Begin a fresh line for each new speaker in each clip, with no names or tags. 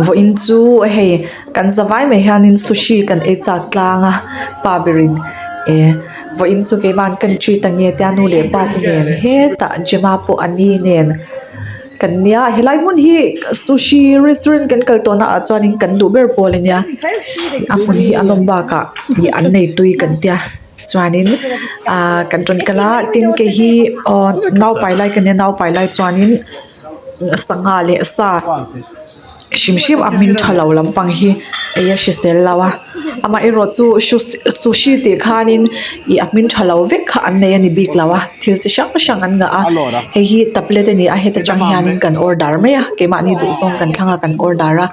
Vawiin chu hei kan zavai mai hianin sushi kan ei chak tlang a pa berin eh vawiin chu keimahni kan treat ang nge tia nu leh pa te nen hetah Gemma pawh a ni nen kan nia helai hmun hi sushi restaurant kan kal tawh na ah chuanin kan duh ber pawl a nia a hmun hi a nawm bakah ih an nei tui kan tia. Chuanin ahh kan rawn kal a tin kei hi aw naupai lai ka nia naupai lai chuanin sangha leh sa hrim hrim a hming tha lo lampang hi ei a hrisel lo a amaherawh chu sushi tih khanin ih a hming tha lo vek kha an nei a ni bik lo a thil chi hrang hrang an ngah a hei hi tablet a ni a heta tang hianin kan order mai a keimahni duhzawng kan thlang a kan order a.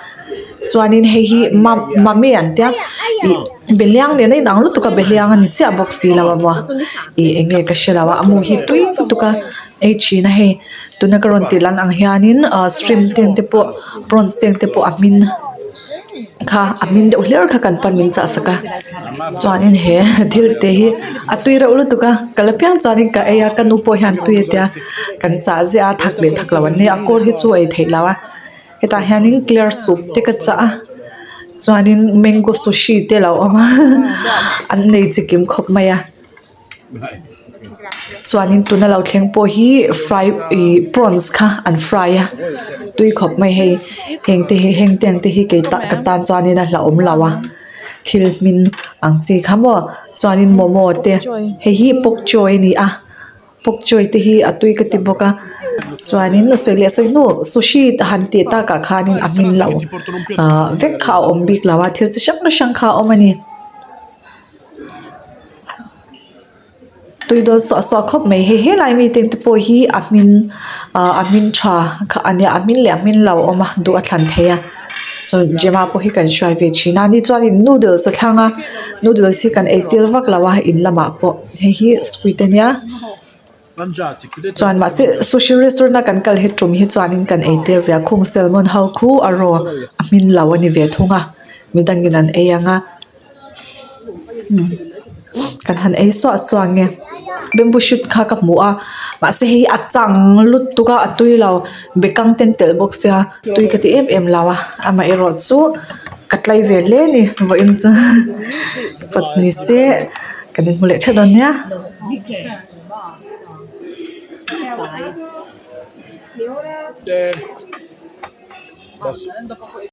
Chuanin hei hi mam mummy an tia ih behliang nen a inang lutuk a behliang a ni chiah bawk si lo a maw ih eng nge ka hre lo a a mu hi tui lutuk a ei thin a hei tuna ka rawn tih lan ang hianin ah shrimp te ang te pawh prawns te ang te pawh a hmin kha a hmin deuh hler kha kan pan min chah sak a chuanin he thil te hi a tui reuh lutuk a ka la piang chuanin ka ei a ka nu pawh hian tui a tia kan chah ziah a thak leh thak lo an nia a kawl hi chu a ei theih loh a. Hetah hianin clear soup te ka chah a chuanin mango sushi te alo awm a an nei chikim khawp mai a chuanin tuna lo thleng pawh hi fry ih prawns kha an fry a tui khawp mai hei heng te hi heng te ang te hi kei tah ka tan chuanin a hlauhawm lo a thil hmin ang chi kha maw chuanin momo te hei hi pok choy a ni a. Pok choy te hi a tui ka ti bawk a chuanin a sawi leh sawi hnu sushi han tih takah khanin a hmin lo ahh vek kha a awm bik lo a thil chi hrang hrang kha a awm a ni. Tui dawn suah suah khawp mai hei helai mi te te pawh hi a hmin ahh a hmin tha kha a nia a hmin leh a hmin lo a awm a duh a thlan theih a chuan Gemma pawh hi kan hruai ve thin a ni chuanin noodles a thlang a noodles hi kan ei tir vak lo a in lamah pawh. Hei hi squid a nia chuan mahse sushi restaurant a kan kal hi tum hi chuanin kan ei tir ve a khung salmon ho khu a raw a hmin lo a ni ve thung a midangin an ei ang a kan han ei suah suah ang e bamboo shoot kha ka hmu a mahse hei a chang lutuk a a tui lo bekang te an telh bawk sia tui ka ti em em lo a amaherawhchu ka tlai ve hle a ni vawiin chu pawch ni se. Kan inhmu leh ṭheuh dawn nia.